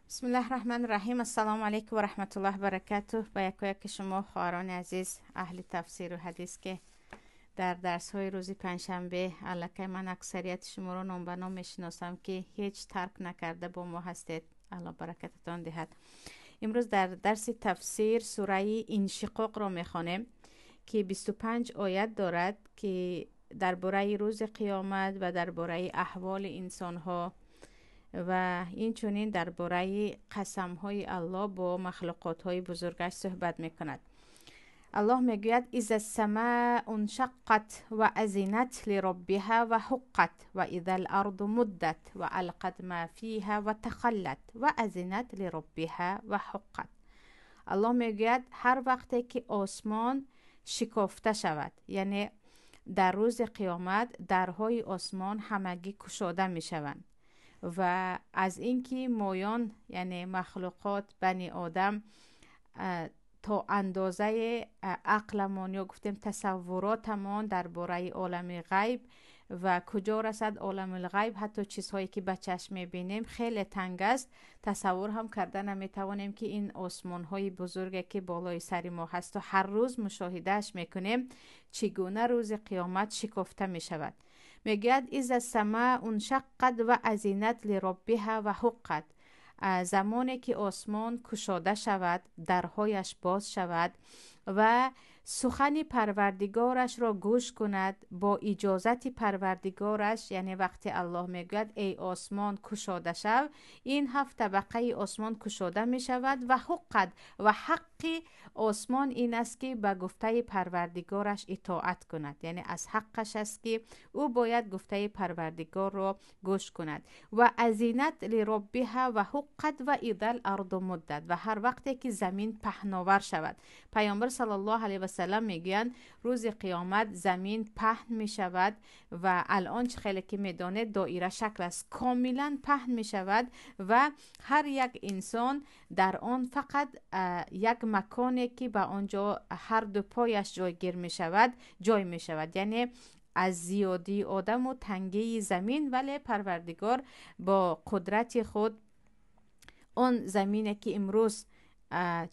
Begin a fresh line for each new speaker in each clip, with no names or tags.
Бисмиллаҳи раҳмани раҳим. Ассалому алайкум ва раҳматуллоҳи ва баракатуҳ. Ба якояки шумо хоҳарони азиз, аҳли тафсиру ҳадис, ки дар дарсҳои рӯзи панҷшанбе аллакай ман аксарияти шуморо ном ба ном мешиносам, ки ҳеҷ тарк накарда бо мо ҳастед. Аллоҳ баракататон диҳад. Имрӯз дар дарси тафсир сураи Иншиқоқро мехонем, ки 25 оят дорад, ки дар бораи рӯзи қиёмат ва дар бораи аҳволи инсонҳо ва инчунин дар бораи қасамҳои Аллоҳ бо махлуқотҳои бузургаш суҳбат мекунад. Аллоҳ мегӯяд: иза самаъу уншаққат ва азинат лироббиҳа ва ҳуққат ва иза л-арду муддат ва алқат ма фиҳа ва тахаллат ва азинат лироббиҳа ва ҳуққат. Аллоҳ мегӯяд, ҳар вақте ки осмон шикофта шавад, яъне дар рӯзи қиёмат дарҳои осмон ҳамагӣ кушода мешаванд ва аз ин ки моён, яъне махлуқот, бани одам, то андозаи ақламон ё гуфтем тасаввуротамон дар бораи олами ғайб ва куҷо расад оламул ғайб, ҳатто чизҳое ки ба чашм мебинем хеле танг аст, тасаввур ҳам карда наметавонем, ки ин осмонҳои бузурге ки болои сари мо ҳасту ҳар рӯз мушоҳидааш мекунем, чӣ гуна рӯзи қиёмат шикофта мешавад. Мегӯяд: иза самаъ уншаққат ва азинат лироббиҳа ва ҳуққат. Замоне ки осмон кушода шавад, дарҳояш боз шавад ва сухани парвардигорашро гӯш кунад бо иҷозати парвардигораш, яъне вақте Аллоҳ мегӯяд: эй осмон, кушода шав, ин ҳафт табақаи осмон кушода мешавад ва ҳуққат, ва ҳаққи осмон ин аст, ки ба гуфтаи парвардигораш итоат кунад, яъне аз ҳаққаш аст, ки ӯ бояд гуфтаи парвардигорро гӯш кунад. Ва азинат лироббиҳа ва ҳуққат ва идал арду муддат, ва ҳар вақте ки замин паҳновар шавад. Пайғамбар саллаллоҳу алайҳи васаллам мегӯянд, рӯзи қиёмат замин паҳн мешавад ва алон чӣ хеле ки медонед доира шакл аст, комилан паҳн мешавад ва ҳар як инсон дар он фақат як маконе ки ба он ҷо ҳар ду пояш ҷойгир мешавад ҷой мешавад, яъне аз зиёдии одаму тангии замин. Вале парвардигор бо қудрати худ он замине ки имрӯз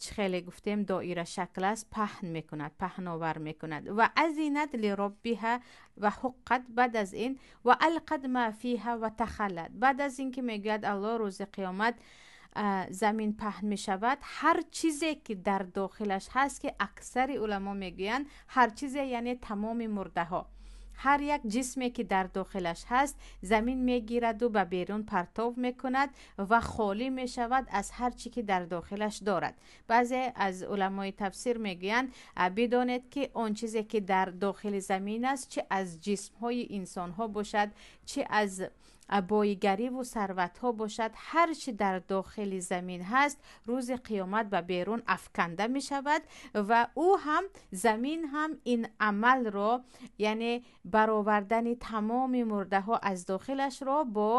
чӣ хеле гуфтем доира шакл аст, паҳн мекунад, паҳновар мекунад. Ва азинат лироббиҳа ва ҳуққат, баъд аз ин ва алқат ма фиҳа ва тахаллат. Баъд аз ин ки мегӯяд Аллоҳ рӯзи қиёмат замин паҳн мешавад, ҳар чизе ки дар дохилаш ҳаст, ки аксари уламо мегӯянд ҳар чизе, яъне тамоми мурдаҳо, ҳар як ҷисме ки дар дохилаш ҳаст, замин мегираду ба берун партов мекунад ва холӣ мешавад аз ҳар чӣ ки дар дохилаш дорад. Баъзе аз уламои тафсир мегӯянд, бидонед ки он чизе ки дар дохили замин аст, чӣ аз ҷисмҳои инсонҳо бошад, чӣ аз боигариву сарватҳо бошад, ҳар чӣ дар дохили замин ҳаст, рӯзи қиёмат ба берун афканда мешавад ва ӯ ҳам, замин ҳам ин амалро, яъне баровардани тамоми мурдаҳо аз дохилашро бо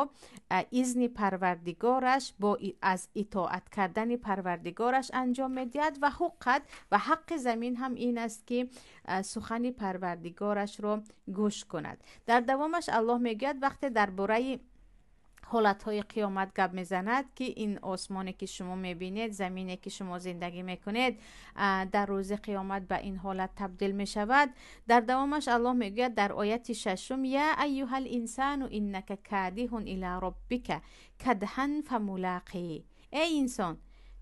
изни парвардигораш, бо аз итоат кардани парвардигораш анҷом медиҳад. Ва ҳуққат, ва ҳаққи замин ҳам ин аст, ки сухани парвардигорашро гӯш кунад. Дар давомаш Аллоҳ мегӯяд, вақте дар бораи ҳолатҳои қиёмат гап мезанад, ки ин осмоне ки шумо мебинед, замине ки шумо зиндагӣ мекунед, дар рӯзи қиёмат ба ин ҳолат табдил мешавад. Дар давомаш Аллоҳ мегӯяд дар ояти шашум: я айюҳал инсану иннака кадиҳун ила роббика кадҳан фамулақӣ. Эй инсон,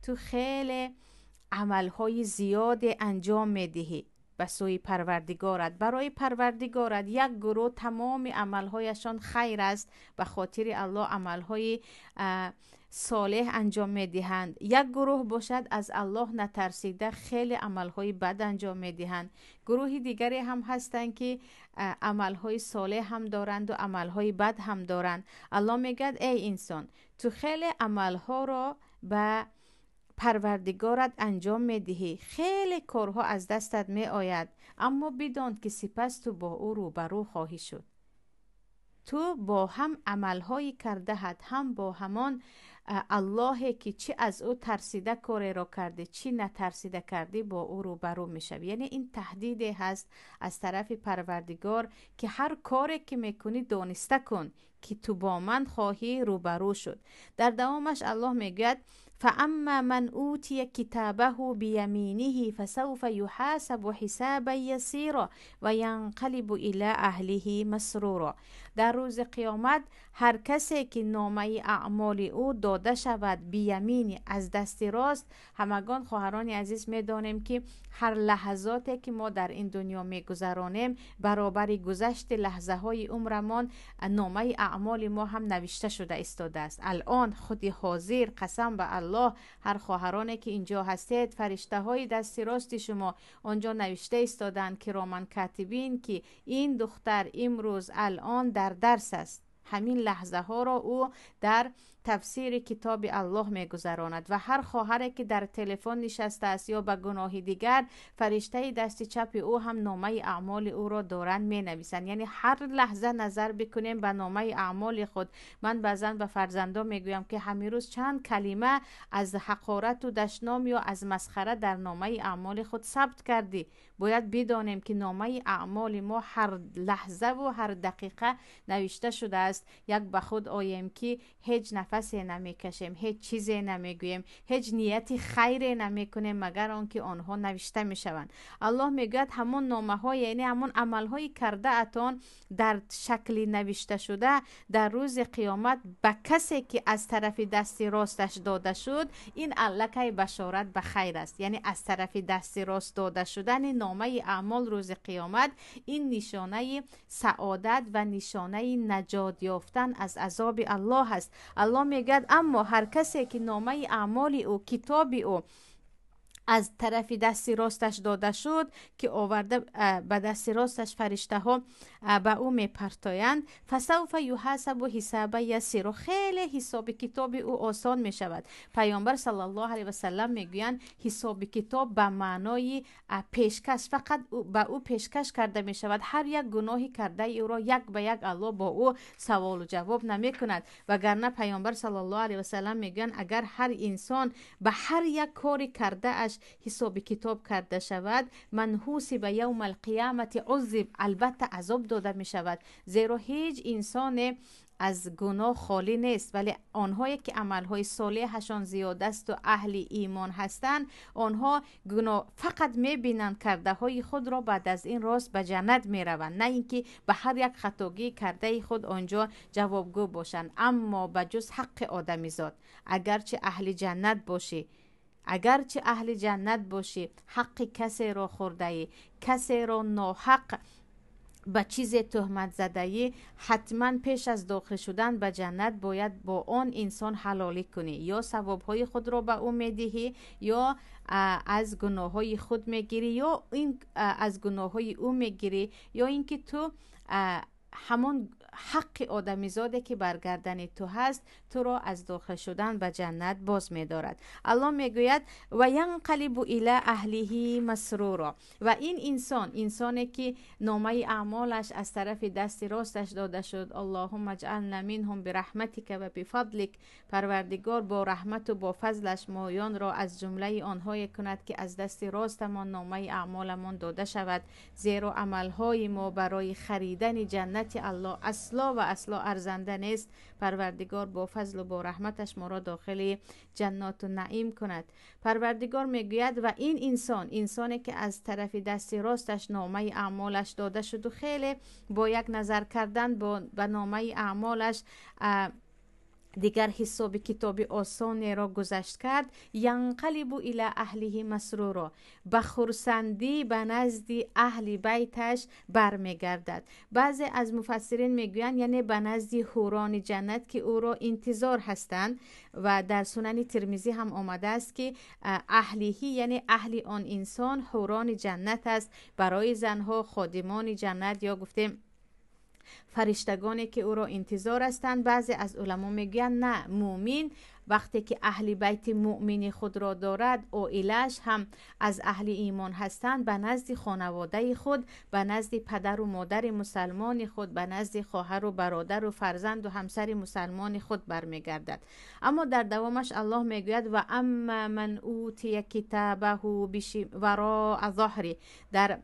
ту хеле амалҳои зиёде анҷом медиҳӣ ба сӯи парвардигорат, барои парвардигорат. Як гурӯҳ тамоми амалҳояшон хайр аст, ба хотири Аллоҳ амалҳои солеҳ анҷом медиҳанд. Як гурӯҳ бошад, аз Аллоҳ натарсида хеле амалҳои бад анҷом медиҳанд. Гурӯҳи дигаре ҳам ҳастанд, ки амалҳои солеҳ ҳам доранду амалҳои бад ҳам доранд. Аллоҳ мегӯяд: эй инсон, ту хеле амалҳоро ба парвардигорат анҷом медиҳӣ, хеле корҳо аз дастат меояд, аммо бидон, ки сипас ту бо ӯ рӯбарӯ хоҳӣ шуд. Ту бо ҳам амалҳои кардаҳат, ҳам бо ҳамон Аллоҳе ки чӣ аз ӯ тарсида кореро кардӣ, чӣ натарсида кардӣ, бо ӯ рӯбарӯ мешавӣ. Яъне ин таҳдиде ҳаст аз тарафи парвардигор, ки ҳар коре ки мекунӣ дониста кун, ки ту бо ман хоҳӣ рӯбарӯ шуд. Дар давомаш Аллоҳ мегӯяд: فأما من أوتي كتابه بيمينه فسوف يحاسب حسابا يسيرا وينقلب إلى أهله مسرورا. در روز قیامت هر کسی که نامه اعمال او داده شود بیمینی از دست راست، همگان خواهران عزیز میدانیم که هر لحظاتی که ما در این دنیا میگذرانیم برابر گذشت لحظه های عمرمان نامه اعمال ما هم نوشته شده ایستاده است. الان خودی حاضر قسم به الله هر خواهرانی که اینجا هستید فرشته های دست راست شما آنجا نوشته ایستادند کرامن کاتبین که این دختر امروز الان در درس است. همین لحظه ها را او در تفسیر کتاب الله میگذراند و هر خواهری که در تلفن نشسته است یا به گناه دیگر فرشته دست چپ او هم نامه اعمال او را دارند می نویسند. یعنی هر لحظه نظر بکنیم به نامه اعمال خود. من بعضا به فرزندان میگویم که همین روز چند کلمه از حقارت و دشنام یا از مسخره در نامه اعمال خود ثبت کردی. باید بدانیم که نامه اعمال ما هر لحظه و هر دقیقه نوشته شده است. یک به خود آیم که هیچ نفسی نمیکشیم، هیچ چیزی نمیگوییم، هیچ نیت خیری نمیکنیم مگر آنکه آنها نوشته میشوند. الله میگوید همون نامه های یعنی همون عمل های کرده اتان در شکل نوشته شده در روز قیامت به کسی که از طرف دست راستش داده شد، این الکی بشارت به خیر است. یعنی از طرف دست راست داده شدن نامه اعمال روز قیامت این نشانه سعادت و نشانه نجات یافتن از عذاب الله است. الله میگه اما هر کسی که نامه اعمال او کتاب او از طرف دست راستش داده شد که آورده به دست راستش فرشته ها به او میپرتایند، فسوف یحاسب حسابا یسیرا، خیلی حساب کتاب او آسان می شود. پیامبر صلی الله علیه و سلم میگویند حساب کتاب به معنای پیشکش، فقط به او پیشکش کرده می شود. هر یک گناهی کرده او را یک به یک الله با او سوال و جواب نمی کند. وگرنه پیامبر صلی الله علیه و سلم میگویند اگر هر انسان به هر یک کاری کرده اش حساب کتاب کرده شود، من حوسب یوم القیامت عذب، البته عذاب داده می شود. زیرا هیچ انسان از گناه خالی نیست، ولی آنهایی که عملهای صالحشان زیاد است و اهل ایمان هستند، آنها گناه فقط میبینند کرده های خود را، بعد از این راست به جنت میروند، نه اینکه به هر یک خطاگی کرده خود آنجا جوابگو باشند. اما به جز حق آدمیزاد، اگرچه اهل جنت باشی، اگرچه اهل جنت باشی، حق کسی را خورده ای، کسی را ناحق به چیز تهمت زده ای، حتما پیش از داخل شدن به جنت باید با آن انسان حلالی کنی، یا ثوابهای خود را به او میدهی، یا از گناههای خود میگیری، یا این از گناههای او میگیری، یا اینکه تو همون حق آدمیزاده که برگردن تو هست تو را از داخل شدن به جنت باز می‌دارد. الله میگوید و ینقلب الی اهله مسرورا، و این انسان، انسانی که نامه اعمالش از طرف دست راستش داده شد، اللهم اجعلنا منهم برحمتک و بفضلک، پروردگار با رحمت و با فضلش مایان را از جمله آنهای کند که از دست راستمان نامه اعمالمان داده شود، زیرا عملهای ما برای خریدن جنت الله اصلا و اصلا ارزنده نیست. پروردگار با فضل و با رحمتش ما را داخل جنات و نعیم کند. پروردگار میگوید و این انسان، انسانی که از طرف دست راستش نامه اعمالش داده شد و خیلی با یک نظر کردن به نامه اعمالش دیگر حساب کتاب آسانی را گذشت کرد، ینقلب الی اهله مسرورا، به خرسندی به نزد اهل بیتش برمیگردد. بعضی از مفسرین میگویند یعنی به نزد حوران جنت که او را انتظار هستند، و در سنن ترمذی هم آمده است که اهلیه یعنی اهل آن انسان حوران جنت است، برای زنها خادمان جنت یا گفتیم فرشتگانی که او را انتظار هستند. بعضی از علما میگویند نه، مؤمن وقتی که اهل بیت مؤمن خود را دارد، عائله‌اش هم از اهل ایمان هستند، به نزد خانواده خود، به نزد پدر و مادر مسلمان خود، به نزد خواهر و برادر و فرزند و همسر مسلمان خود برمیگردد. اما در دوامش الله میگوید و اما من اوتی کتابه وراء ظهری، در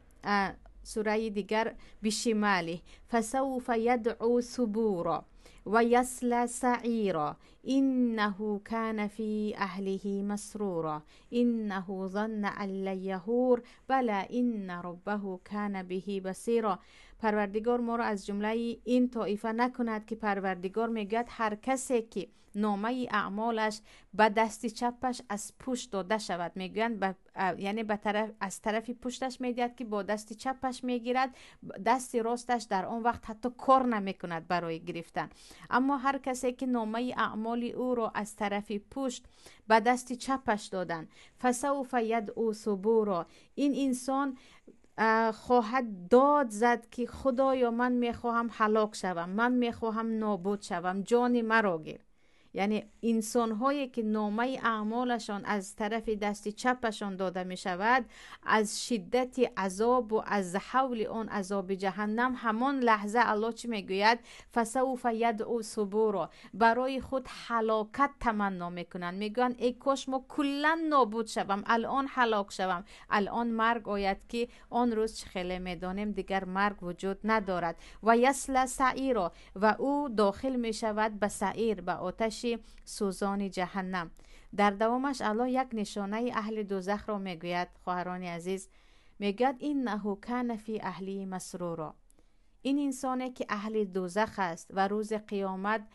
سوره دیگر بشماله فسوف یدعو ثبورا، ويصلى سعيرا إنه كان في أهله مسرورا إنه ظن أن لن يحور بلى إن ربه كان به بصيرا. پروردگار ما را از جمله این طایفه نکند که پروردگار میگوید هر کسی که نامه اعمالش به دست چپش از پشت داده شود، میگویند یعنی به طرف از طرف پشتش میدهد که با دست چپش میگیرد، دست راستش در آن وقت حتی کار نمیکند برای گرفتن. اما هر کسی که نامه اعمال او را از طرف پشت به دست چپش دادن، فسوف یدعو ثبورا، این انسان خواهد داد زد که خدایا من میخواهم هلاک شوم، من میخواهم نابود شوم، جان مرا گیر. یعنی انسان‌هایی که نامه اعمالشان از طرف دست چپشان داده می شود، از شدت عذاب و از حول آن عذاب جهنم همان لحظه الله چی میگوید؟ فسوف یدعو ثبورا، برای خود هلاکت تمنا میکنند، میگویند ای کاش ما کلا نابود شوم، الان هلاک شوم، الان مرگ آید که آن روز چه خیلی میدانیم دیگر مرگ وجود ندارد. و یصلی سعیرا، و او داخل می شود به سعیر، به آتش سوزان جهنم. در دوامش الله یک نشانه اهل دوزخ را میگوید. خواهران عزیز، میگوید انه کان فی اهلی مسرورا، این انسانی که اهل دوزخ است و روز قیامت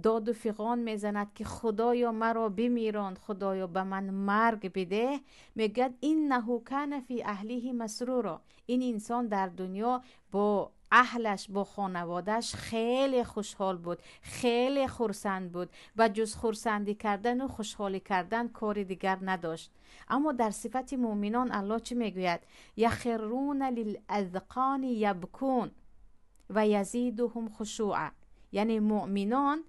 داد و فغان میزند که خدایا مرا بمیران، خدایا به من مرگ بده، میگوید انه کان فی اهلیه مسرورا، این انسان در دنیا با اهلش، با خانوادهش خیلی خوشحال بود، خیلی خرسند بود و جز خرسندی کردن و خوشحالی کردن کار دیگر نداشت. اما در صفت مؤمنان الله چی میگوید؟ یخرون للاذقان یبکون و یزیدهم خشوعا، یعنی مؤمنان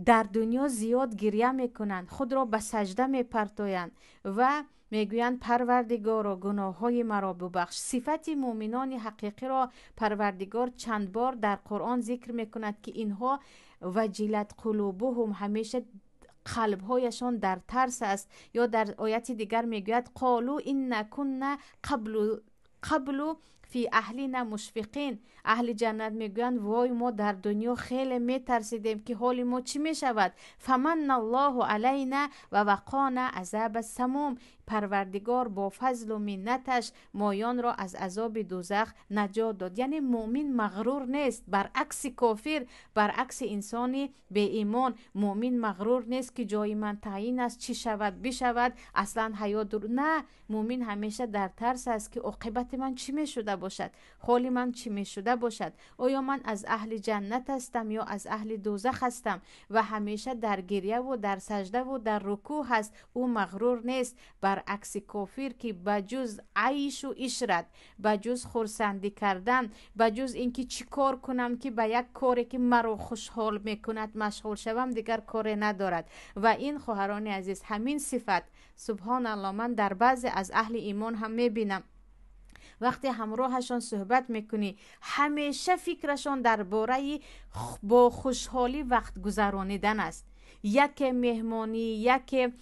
در دنیا زیاد گریه میکنند، خود را به سجده میپرتایند و میگویند پروردگارا گناههای مرا ببخش. صفت مؤمنان حقیقی را پروردگار چند بار در قرآن ذکر میکند که اینها وجلت قلوبهم، همیشه قلبهایشان در ترس است. یا در آیت دیگر میگوید قالوا ان كنا قبل فی اهلنا مشفقین، اهل جنت میگویند وای ما در دنیا خیلی میترسیدیم که حال ما چی میشود. فمن الله علینا و وقانا عذاب السموم، پروردگار با فضل و منتش مایان را از عذاب دوزخ نجات داد. یعنی مؤمن مغرور نیست، برعکس کافر، برعکس انسانی به ایمان، مؤمن مغرور نیست که جای من تعیین است، چی شود بشود، اصلا حیات دور. نه، مؤمن همیشه در ترس است که عاقبت من چی میشده باشد، حال من چی میشده باشد، آیا من از اهل جنت هستم یا از اهل دوزخ هستم، و همیشه در گریه و در سجده و در رکوع هست. او مغرور نیست، برعکس کافر که بجز عیش و عشرت، بجز خرسندی کردن، بجز اینکه چی کار کنم که به یک کاری که مرا خوشحال میکند مشغول شوم دیگر کار ندارد. و این خواهران عزیز، همین صفت سبحان الله من در بعضی از اهل ایمان هم میبینم، وقتی همراهشان صحبت میکنی همیشه فکرشان درباره با خوشحالی وقت گذرانیدن است. یک مهمانی، یک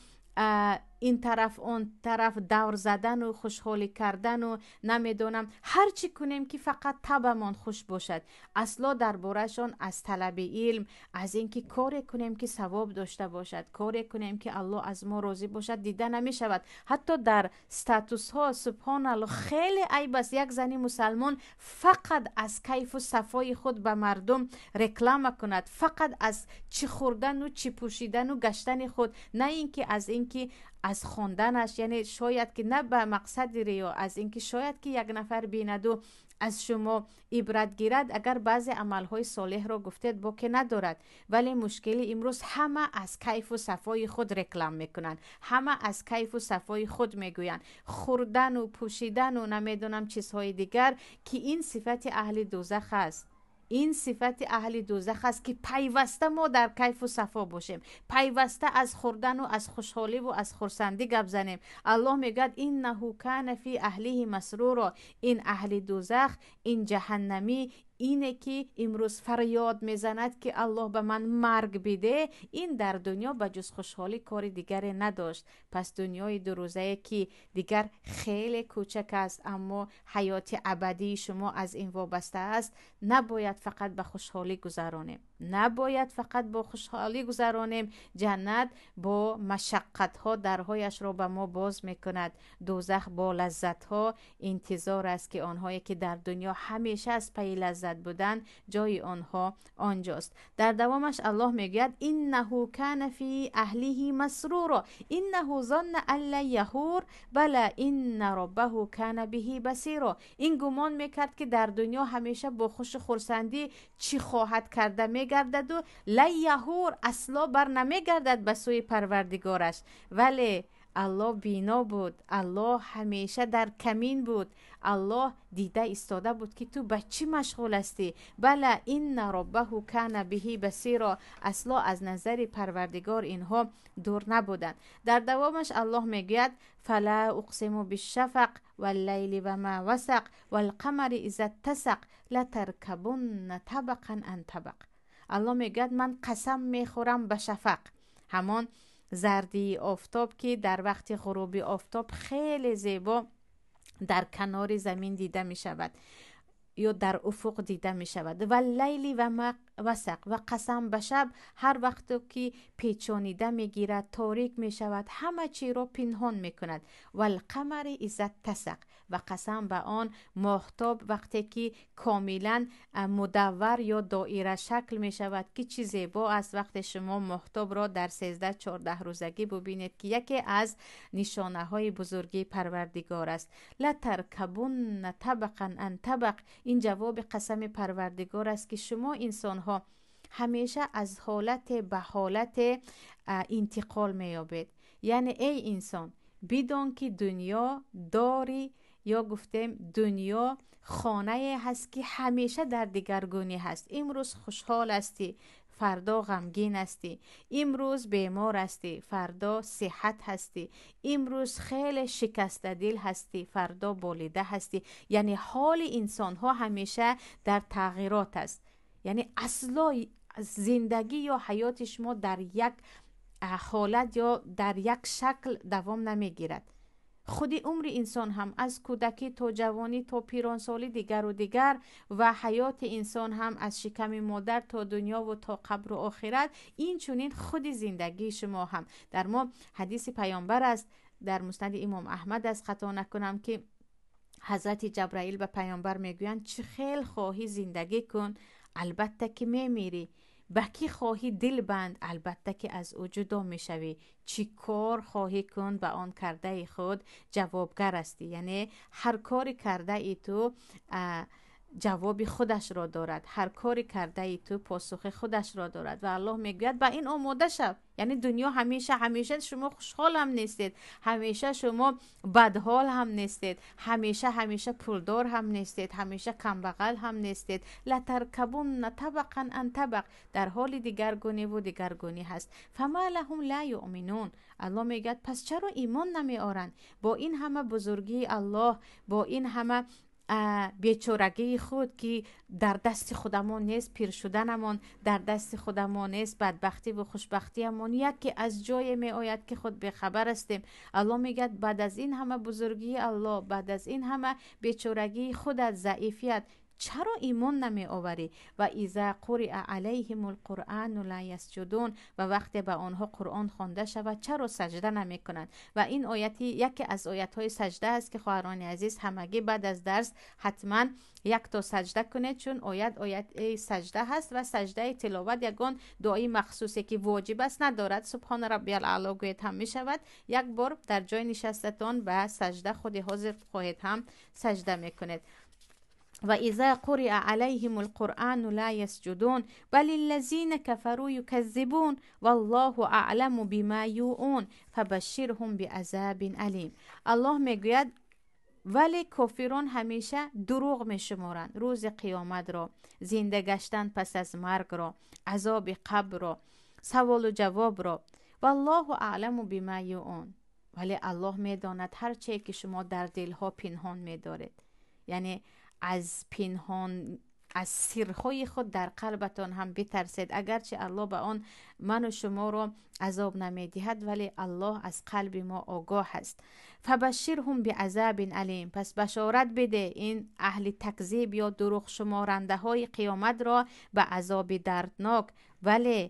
این طرف آن طرف دور زدن و خوشحالی کردن و نمیدونم هر چی کنیم که فقط طبعمان خوش باشد. اصلا دربارهشان از طلب علم، از اینکه کاری کنیم که ثواب داشته باشد، کاری کنیم که الله از ما راضی باشد دیده نمی شود. حتی در استاتوس ها سبحان الله خیلی عیب است یک زنی مسلمان فقط از کیف و صفای خود به مردم رکلام کند، فقط از چی خوردن و چی پوشیدن و گشتن خود، نه اینکه از اینکه از خواندنش، یعنی شاید که نه به مقصد ریا، از اینکه شاید که یک نفر بیند و از شما عبرت گیرد. اگر بعضی عملهای صالح را گفتید با که ندارد، ولی مشکل امروز همه از کیف و صفای خود رکلام میکنند، همه از کیف و صفای خود میگویند، خوردن و پوشیدن و نمیدونم چیزهای دیگر، که این صفت اهل دوزخ است. این صفت اهل دوزخ است که پیوسته ما در کیف و صفا باشیم، پیوسته از خوردن و از خوشحالی و از خرسندی گپ زنیم. الله میگوید انه کان فی اهله مسرورا، این اهل دوزخ، این جهنمی، اینه که امروز فریاد میزند که الله به من مرگ بده، این در دنیا به جز خوشحالی کار دیگری نداشت. پس دنیای دو روزه که دیگر خیلی کوچک است، اما حیات ابدی شما از این وابسته است، نباید فقط به خوشحالی گذرانیم. Набояд фақат бо хушҳолӣ гузаронем. Ҷаннат бо машаққатҳо дарҳояшро ба мо боз мекунад. Дӯзах бо лаззатҳо интизор аст, ки онҳое ки дар дунё ҳамеша аз пайи лаззат буданд, ҷои онҳо онҷост. Дар давомаш Аллоҳ мегӯяд: иннаҳу кана фи аҳлиҳи масруро иннаҳу зонна ан лан яҳур бала инна роббаҳу кана биҳи басиро. Ин гумон мекард, ки дар дунё ҳамеша бо хушу хурсандӣ чӣ хоҳад карда мегардаду лан яҳур, асло бар намегардад ба сӯи Парвардигораш. Вале Аллоҳ бино буд, Аллоҳ ҳамеша дар камин буд, Аллоҳ дида истода буд, ки ту ба чӣ машғул ҳастӣ. Бала инна роббаҳу кана биҳи басиро. Асло аз назари Парвардигор инҳо дур набуданд. Дар давомаш Аллоҳ мегӯяд: фала уқсиму бишшафақ валлайли вама васақ валқамари иза ттасақ латаркабунна табақан ан табақ. Аллоҳ мегӯяд: ман қасам мехӯрам ба шафақ, ҳамон зардии офтоб, ки дар вақти ғуруби офтоб хеле зебо дар канори замин дида мешавад ё дар уфуқ дида мешавад. Ва лайли ва васақ, ва қасам ба шаб, ҳар вақте ки печонида мегирад, торик мешавад, ҳама чиро пинҳон мекунад. Валқамари иза ттасақ, ва қасам ба он моҳтоб, вақте ки комилан мудаввар ё доира шакл мешавад, ки чӣ зебо аст вақте шумо моҳтобро дар 13-14 рӯзагӣ бубинед, ки яке аз нишонаҳои бузургии Парвардигор аст. Латаркабунна табақан ан табақ. Ин ҷавоби қасами Парвардигор аст, ки шумо инсонҳо ҳамеша аз ҳолате ба ҳолате интиқол меёбед. Яъне эй инсон, бидон, ки дунё дори ё гуфтем дунё хонае ҳаст, ки ҳамеша дар дигаргунӣ ҳаст. Имрӯз хушҳол ҳастӣ, фардо ғамгин ҳастӣ. Имрӯз бемор ҳастӣ, фардо сиҳат ҳастӣ. Имрӯз хеле шикастадил ҳастӣ, фардо болида ҳастӣ. Яъне ҳоли инсонҳо ҳамеша дар тағйирот аст. Яъне асло зиндагӣ ё ҳаёти шумо дар як ҳолат ё дар як шакл давом намегирад. Худи умри инсон ҳам аз кӯдакӣ то ҷавонӣ то пиронсолӣ дигару дигар, ва ҳаёти инсон ҳам аз шиками модар то дунёву то қабру охират, инчунин худи зиндагии шумо ҳам. Дар мо ҳадиси паёмбар аст, дар муснади имом Аҳмад аст, хато накунам, ки ҳазрати Ҷабраил ба паёмбар мегӯянд: чӣ хел хоҳӣ зиндагӣ кун, албатта ки мемирӣ. Ба кӣ хоҳӣ дил банд, албатта ки аз ӯ ҷудо мешавӣ. Чӣ кор хоҳӣ кун, ба он кардаи худ ҷавобгар ҳастӣ. Яъне ҳар кори кардаи ту ҷавоби худашро дорад, ҳар кори кардаи ту посухи худашро дорад. Ва Аллоҳ мегӯяд: ба ин омода шав. Яъне дунё ҳамеша ҳамеша шумо хушҳол ҳам нестед, ҳамеша шумо бадҳол ҳам нестед, ҳамеша ҳамеша пулдор ҳам нестед, ҳамеша камбағал ҳам нестед. Латаркабунна табақан ан табақ, дар ҳоли дигаргуниву дигаргунӣ ҳаст. Фама лаҳум ла юъминун. Аллоҳ мегӯяд: пас чаро имон намеоранд? Бо ин ҳама бузургии Аллоҳ, бо ин ҳама бечорагии худ, ки дар дасти худамон нест пир шуданамон, дар дасти худамон нест бадбахтиву хушбахтиамон, яке аз ҷое меояд, ки худ бехабар ҳастем. Аллоҳ мегӯяд: баъд аз ин ҳама бузургии Аллоҳ, баъд аз ин ҳама бечорагии худат, заифият, чаро имон намеоварӣ? Ва иза қуриа алайҳим лқуръану ла ясҷудун. Ва вақте ба онҳо Қуръон хонда шавад, чаро саҷда намекунанд? Ва ин ояти яке аз оятҳои саҷда аст, ки хоҳарони азиз, ҳамагӣ баъд аз дарс ҳатман якто саҷда кунед, чун оят ояти саҷда ҳаст ва саҷдаи тиловат ягон дуои махсусе, ки воҷиб аст, надорад. Субҳона раббиял аъло гӯед ҳам мешавад. Як бор дар ҷои нишастатон ба саҷда худи ҳозир хоҳед ҳам саҷда мекунед. Ва иза қуриа алайҳим лқуръану ла ясҷудун бал аллазина кафару юказзибун валлоҳу аъламу бима юун фабашширҳум биазабин алим. Аллоҳ мегӯяд: вале кофирон ҳамеша дурӯғ мешуморанд рӯзи қиёматро, зинда гаштан пас аз маргро, азоби қабрро, саволу ҷавобро. Валлоҳу аъламу бима юун, вале Аллоҳ медонад ҳар чие, ки шумо дар дилҳо пинҳон медоред. Яъне аз пинҳон аз сирҳои худ дар қалбатон ҳам битарсед. Агарчи Аллоҳ ба он ману шуморо азоб намедиҳад, вале Аллоҳ аз қалби мо огоҳ аст. Фабашширҳум биазабин алим, пас башорат биде ин аҳли такзиб ё дурӯғшуморандаҳои қиёматро ба азоби дарднок. Вале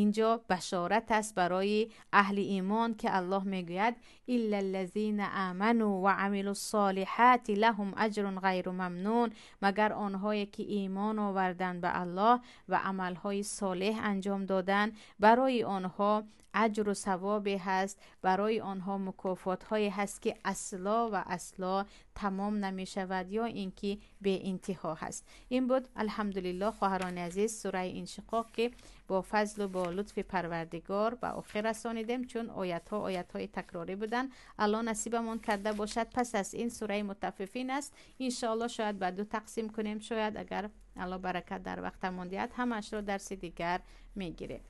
инҷо башорат аст барои аҳли имон, ки Аллоҳ мегӯяд: илла аллазина аману ва амилу ссолиҳати лаҳум аҷрун ғайру мамнун, магар онҳое ки имон оварданд ба Аллоҳ ва амалҳои солеҳ анҷом доданд, барои онҳо аҷру савобе ҳаст, барои онҳо мукофотҳое ҳаст, ки асло ва асло тамом намешавад ё ин ки беинтиҳо ҳаст. Ин буд, алҳамдулиллоҳ, хоҳарони азиз, сураи Иншиқоқ, ки бо фазлу бо лутфи Парвардигор ба охир расонидем, чун оятҳо оятҳои такрорӣ буданд. Аллоҳ насибамон карда бошад. Пас аз ин сураи Мутаффифин аст. Иншоаллоҳ шояд ба ду тақсим кунем, шояд агар Аллоҳ баракат дар вақтамон диҳад, ҳамаашро дарси дигар мегирем.